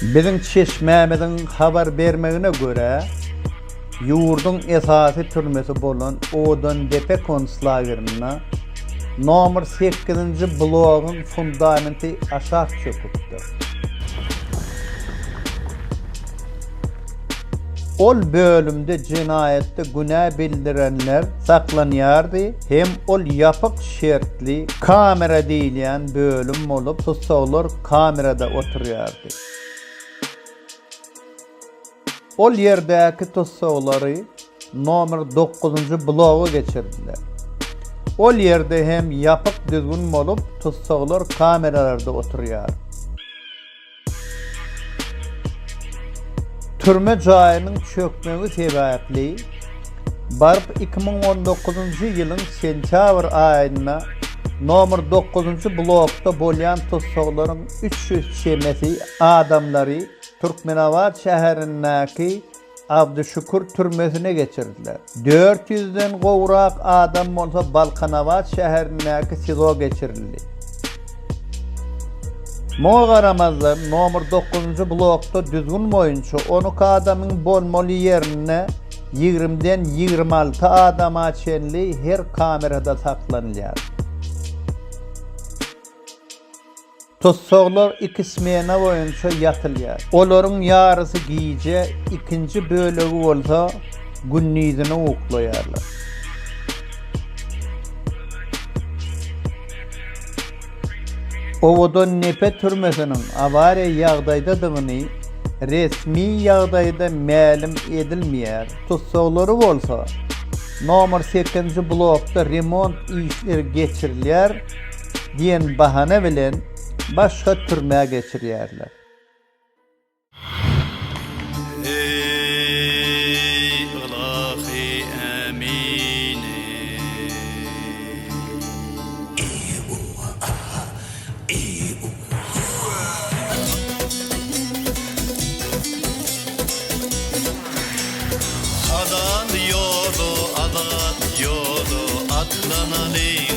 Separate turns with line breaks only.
Biziň çeşmämiziň habar bermegine görä, ýurduň esasy türmesi bolan Owadandepe konslagerinde nomer sekizinji blogyň fundamenti aşak çöküpdir. Ol bölümde jenaýatda günä bildirenler saklanýardy hem ol ýapyk şertli kamera diýilýän bölüm bolup, tussaglar kamerada oturýardy. Ol ýerdäki tussaglary nomer dokuzynjy bloga geçirdiler. Ol ýerde hem ýapyk düzgün bolup, tussaglar kameralarda oturýar. Türme jaýynyň çökmegi sebäpli, baryp 2019-njy ýylyň sentýabr aýynda nomer dokuzynjy blokda bolýan tussaglaryň 300 çemesi adamlary Türkmenabat şäherindäki Abdyşükür türmesine geçirdiler. Dört ýüzden gowrak adam bolsa Balkanabat şäherindäki SIZO geçirildi. Muňa garamazdan, nomer dokuzynjy blokda düzgün boýunça on iki adamyň bolmaly ýerinde ýigrimiden 26 adama çenli her kamerada saklanylýar. Tussaglar iki smena boýunça ýatylýar. Olaryň ýarysy gije, ikinji bölegi bolsa gündizine uklaýarlar. Owadandepe türmesiniň awariýa ýagdaýdadygyny resmi ýagdaýda mälim edilmeýär. Tussaglary bolsa nomer sekizinji blokda remont işleri geçirilýär diýen bahana bilen başga türmä geçirýärler.
Eý, ylahy ämin eý. Halal ýola, azat ýola atlanaly.